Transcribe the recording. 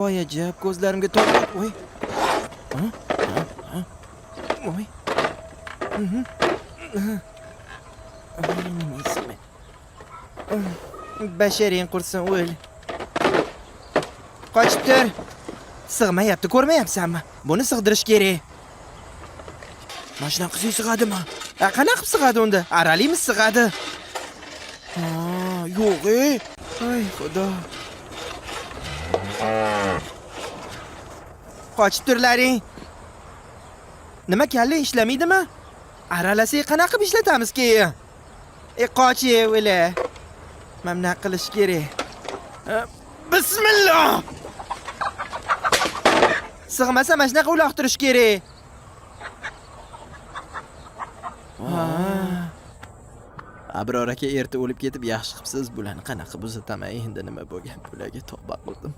Voy ajab, ko'zlarimga to'p. Voy. Ha? Ha? Ha? Voy. Mhm. Voy, nima ismi? Basharing qursin, o'l. Qochib tur. Sig'mayapti, ko'rmayapsanmi? Buni sig'dirish kerak. Mana shunaqa qilsak sig'adimi? A, qanaqa qilib sig'adi unda? Aralaymi sig'adi? Ha, yo'q e. Ay, xudo. Qochib turlaring. Nima kalla ishlamaydimi? Aralasak qanaqa qilib ishlatamiz keyin? E, qoch e, o'la. Mana bunaqa qilish kerak. Bismillah! Sig'masa mana shunaqa uloqtirish kerak. Ha. Abror aka erta o'lib ketib yaxshi qilibsiz. Bularni qanaqa buzataman endi nima bo'lgan bularga tavba qildim.